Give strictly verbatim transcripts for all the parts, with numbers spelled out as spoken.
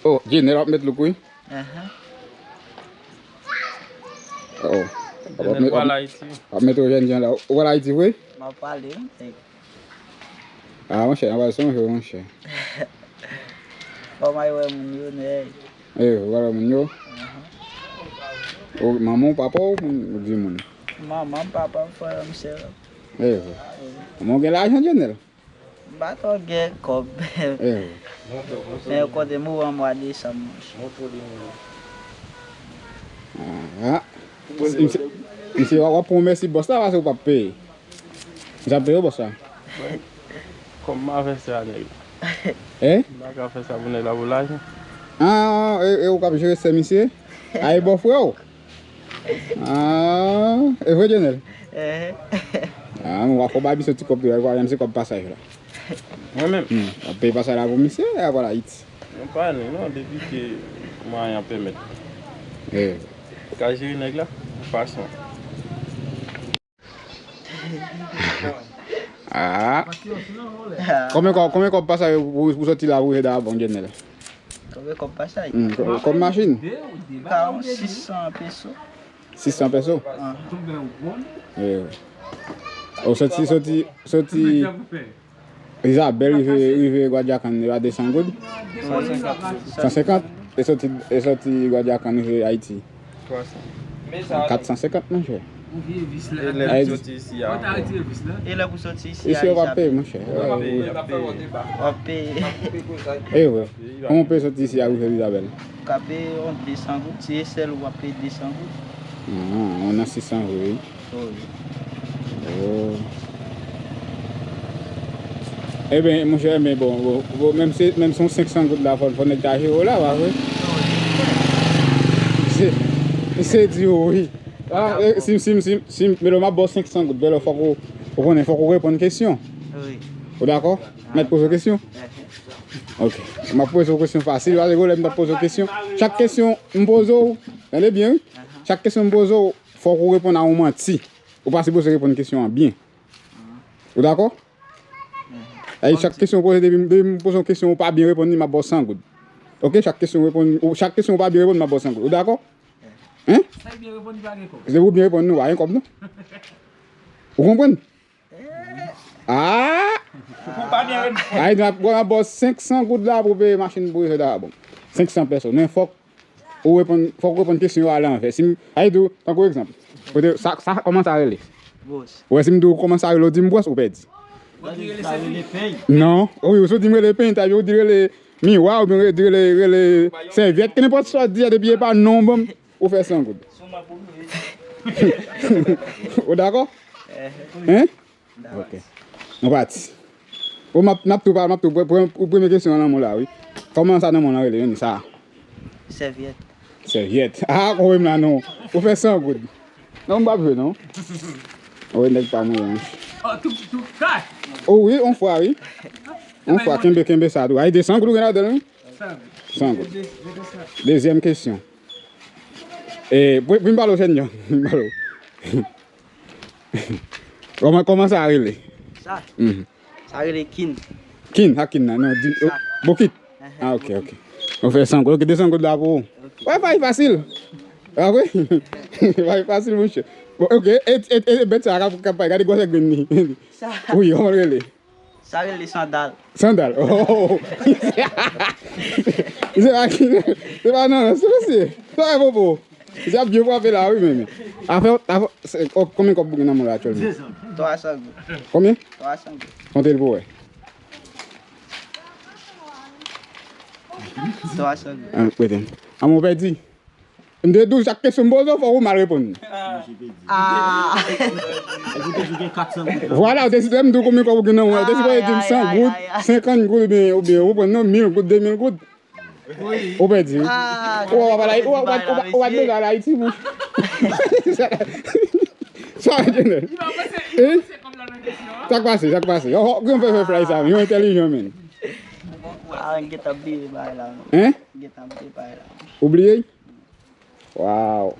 Oh, Jenel ap met look wi. Ahan. Oh. Ap met, ap met, ap met ou jèn jan la. Ou pral Ayiti vre? M ap pale, wi. Ah, monchè, anba sonje, monchè. Fò m al wè moun yo, nèg. Eh, ou pral wè moun yo? Ahan. Ou, manman w, papa w, moun, ou di moun? Manman m, papa m, frè m, sè m. Eh, manman w gen lajan, Jenel? M pa twò gen kòb. Eh. Men yo konte m ou an mwa desanm, monchè. Ah. Misye, misye, w ap, w ap pran mèsi bòs la, paske w p ap peye. Misye ap peye w, bòs la. Kòm m a fè sa, nèg. Eh? M pa ka fè sa pou nèg la pou lajan. Ah, e, e ou k ap jere sè misye? A, e bò frè w? Ah, e vre, Jenel? Eh. Ah, mwen fò ba misye ti kòb tou, menm se kòb pasaj la. Mwen menm? Hmm, ap peye pasaj la pou misye, e ap al Ayiti. Mwen pa ni non, depi ke mwayen an pèmèt. Eh. Ka jere nèg la, fason. Ah. Konbyen kòb, konbyen kòb pasaj pou, pou soti la pou rive Dayabonm, Jenel? Konbyen kòb pasaj? Hmm, kò-, kòb machin? Ka yon sis san peso. Sis san peso? Ah. Eh. Ou soti, soti, soti Izabèl rive, rive Gwadyakann, e pa de san goud? San senkant. San senkant? E soti, e soti Gwadyakann rive Ayiti? Twa san. Kat san senkant, monchè. Ou vye vis la. E lè pou soti isi a ankò? E lè pou soti isi a, isi yo pa peye, monchè. W ap peye, w ap peye. W ap peye. E vre. Kòman w peye soti isi a rive Izabèl? Ou ka peye yon de san goud, si e sèl ou ap peye de san goud. Ah, ou nan sis san vre, wi. Wi. Oh. Eben, monchè, men bon, bon, bon, menm si, menm si yon senk san goud la, fò, fò nèg ta jere w la, pa vre? Se, se di w, wi. Ah, eh, si, si, si, si, men lè m ap ba w senk san goud, vèlè fòk ou, ou konnen, fòk ou reponn kesyon. Wi. Ou dakò? M ap poze w kesyon? Ok. M ap poze w kesyon fasil, pa de pwoblèm, m ap poze w kesyon. Chak kesyon m poze w, tande byen, wi. Chak kesyon m poze w, fòk ou reponn a yon manti. Ou pa sipoze reponn kesyon an byen. Ou dakò? Ay, chak kesyon ou poze, depi, depi m poze yon kesyon, ou pa byen reponn li, m ap ba w san goud. Ok, chak kesyon ou reponn, ou, chak kesyon ou pa byen reponn, m ap ba w san goud. Ou dakò? Hein? Sa k byen reponn, li pa gen kòb. Se ou byen reponn, nou pa gen kòb, non. Ou konprann? Ah! Ou pa byen reponn. Ay, m ap, m ap ba w senk san goud la pou peye machin pou rive Dayabonm. Senk san peso. Men fòk ou reponn, fòk ou reponn kesyon yo alanvè. Si m, ay, di w, tankou egzanp. Kote, sa, sa, kòman sa rele? Bwòs. Ou wè, si m di w kòman sa rele, ou di m bwòs, ou pèdi. Ou ki rele sèvyèt? Non. Wi, ou di m rele peny, ta di w di rele miwa, oubyen rele, rele sèvyèt, ke nenpòt sa w di a, depi e pa non, ban m, ou fè san goud. Ou dakò? Hein? Ok. Nou pati. Bon, m ap, n ap tou pa, m ap tou, pre-, pre-, premye kesyon an nan men w la, wi. Kòman sa nan men w lan rele, menm sa? Sèvyèt. Sèvyèt. Ah, ou wè m la, non. Ou fè san goud. Non, m p ap jwe, non. Ou wè nèg pa mwen, wi. Oh, tou, tou, kay! Oh, wi, on fwa, wi. On fwa, kenbe, kenbe sa, tou. Ay, de san goud ou gen ladan l, wi? San goud. Dezyèm kesyon. E, pou, pou m pale w, Sènyo. Pou m pale w. Kòman, kòman sa rele? Sa? Mhm. Sa rele kin. Kin, sa kin nan, non, di, sa. Bokit. Ehe, ah, ok, bokit. Ok. Ou fè san goud. Ok, de san goud la pou ou. Ok. Wi-Fi fasil. Ah, wi? Wi-Fi fasil, monchè. Bon, ok, e, e, e, e bèt sa, k ap, k ap pale, gade gwosè grenn li. Sa. Wi, kòman l rele? Sa rele sandal. Sandal. Oh. Se pa ki, se pa nan, se mesye. Sa e popo. Misye ap byen frape la, wi, men, men. Afè, afè, se, oh, konbyen kòb ou gen nan men w la aktyèlman? Twa san goud. Konbyen? Twa san goud. Konte l pou wè. Twa san goud. Ah, rete. A, mwen pèdi. M te di w chak kesyon m poze w, fòk ou mal reponn. Ah. Vwala, ou te sipoze m di w konbyen kòb ou gen nan men w, ou te sipoze di m san goud, senkant goud, oubyen, oubyen, ou konprann non, mil goud, de mil goud. Ou pèdi, wi. Ah, ou pa pale, ou pa, ou pa, ou pa bezwen al Ayiti, bouch. Sa w genyen? Hein? Sa k pase, sa k pase? Yo, yo, gen fè fè fly sa, yo entèlijan, men. Ah, m gentan bliye bagay la, non. Hein? M gentan bliye bagay la. Ou bliye? Wow.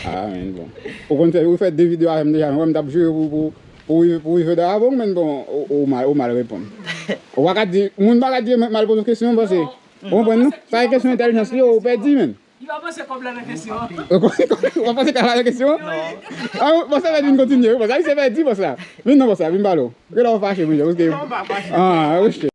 Ah, men, bon. Ou konn fè, ou fè de videyo avè m deja, men wè m t ap jere pou, pou, Pou rive, pou rive da avè w, men bon, ou, ou mal, ou mal reponn. Ou pa ka di, moun pa ka di mal poze w kesyon, paske, ou konprann, non? Sa e kesyon entèlijans li, ou pèdi, men. Li pa panse kòb la nan kesyon an. Ou pa panse kòb la nan kesyon an? Ah, bon, sa vle di n kontinye, wi, bon, sa, se pèdi, bon, sa. Vin non, bon, sa, vin pale w. Ke la ou fache, monchè, paske, ah, monchè.